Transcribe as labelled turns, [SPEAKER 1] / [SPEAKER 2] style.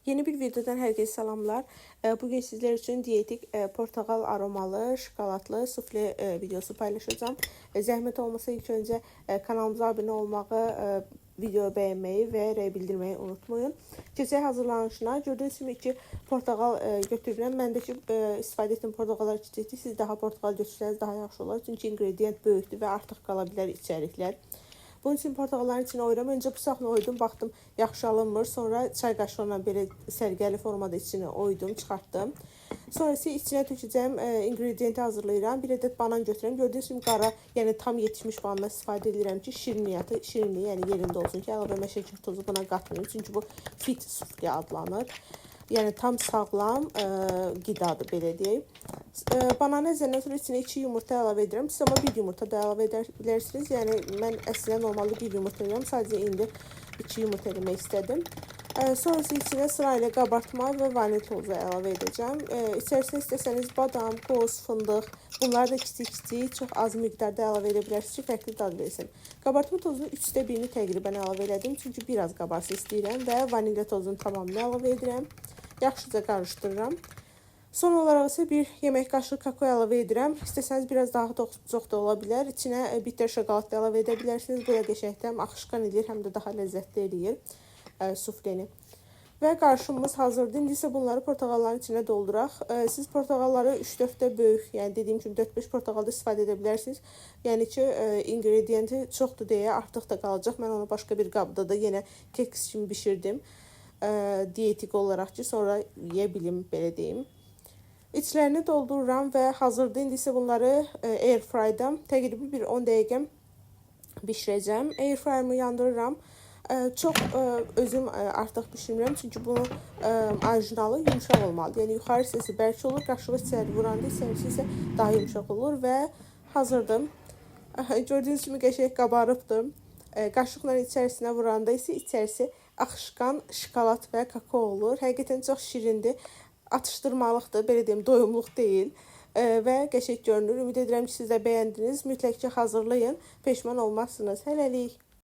[SPEAKER 1] Yeni bir videodan herkese salamlar. Bugün sizler için diyetik portakal aromalı şokoladlı sufle videosu paylaşacağım. Zəhmət olmasa ilk önce kanalımıza abone olmağı, videoyu beğenmeyi və rəy bildirmeyi unutmayın. Keçək hazırlanışına. Gördüyünüz kimi 2 portakal götürürəm. Məndəki istifadə etdiyim portakallar kiçikdir. Siz daha portakal götürsəniz daha yaxşı olar. Çünki ingredient böyükdür və artıq qala bilər içəriklər. Bunun üçün portakalların içine oyuram. Öncə bıçaqla oydum, baxdım yaxşı alınmır. Sonra çay qaşığı ilə belə sərgəli formada içine oydum, çıxartdım. Sonra isə içinə tökəcəyim ingredienti hazırlayıram. Bir ədəd banan götürürəm. Gördüyünüz kimi qara, yəni tam yetişmiş banandan istifadə edirəm ki, şirniyyatı, şirinliyi, yəni yerində olsun ki, əlavə mən şəkər tozu buna qatmıyorum. Çünki bu fit sufle adlanır. Yəni tam sağlam qidadır belə deyək. Bananı əzəndən sonra içinə 2 yumurta əlavə edirəm. Siz amma bir yumurta da əlavə edə bilərsiniz. Yəni mən əslində normalda bir yumurta edirəm. Sadəcə indi 2 yumurta eləmək istədim. Sonrası içinə sırayla qabartma və vanil tozu əlavə edəcəm. İçərisinə istəsəniz badam, qoz, fındıq, bunları da kiçik-kiçik, çox az miqdarda əlavə edə bilərsiniz ki, fərqli dad versin. Qabartma tozunun 1/3-ni təqribən əlavə elədim, çünki biraz qabarsın istəyirəm və vanilya tozunun tamamını əlavə edirəm. Yaxşıca qarışdırıram. Son olaraq isə bir yemək qaşığı kakao əlavə edirəm. İstəsəniz biraz daha çox da ola bilər. İçinə bitter şokolad da əlavə edə bilərsiniz. Bu da qəşəng həm axışqan eləyir, həm də daha ləzzətli eləyir sufleni. Və qarışımımız hazırdır. İndi isə bunları portağalların içinə dolduraq. Siz portağalları 3-4 də böyük, yəni dediyim kimi 4-5 portağalda istifadə edə bilərsiniz. Yəni ki, ingredienti çoxdur deyə artıq da qalacaq. Mən onu başqa bir qabda da yenə keks kimi bişirdim. Diyetik olaraq ki, sonra yeyə bilim, belə deyim. İçlərini doldururam və hazırdır. İndi isə bunları air fry'da təqribi bir 10 dəqiqə bişirəcəm. Air fryer'ımı yandırıram. Çox özüm artıq bişirmirəm, çünki bunun orijinalı yumşaq olmalıdır. Yəni yuxarı hissəsi bərk olur, qaşığı içəri vuranda içərisi isə daha yumşaq olur və hazırdır. Gördüyünüz kimi qəşəng qabarıbdır. Qaşıqla içərisinə vuranda isə içərisi axışqan şokolad və kakao olur. Həqiqətən çox şirindir. Atışdırmalıqdır, belə deyim, doyumluq deyil. Və qəşəng görünür. Ümid edirəm ki, siz də bəyəndiniz. Mütləq ki, hazırlayın. Peşman olmazsınız. Hələlik.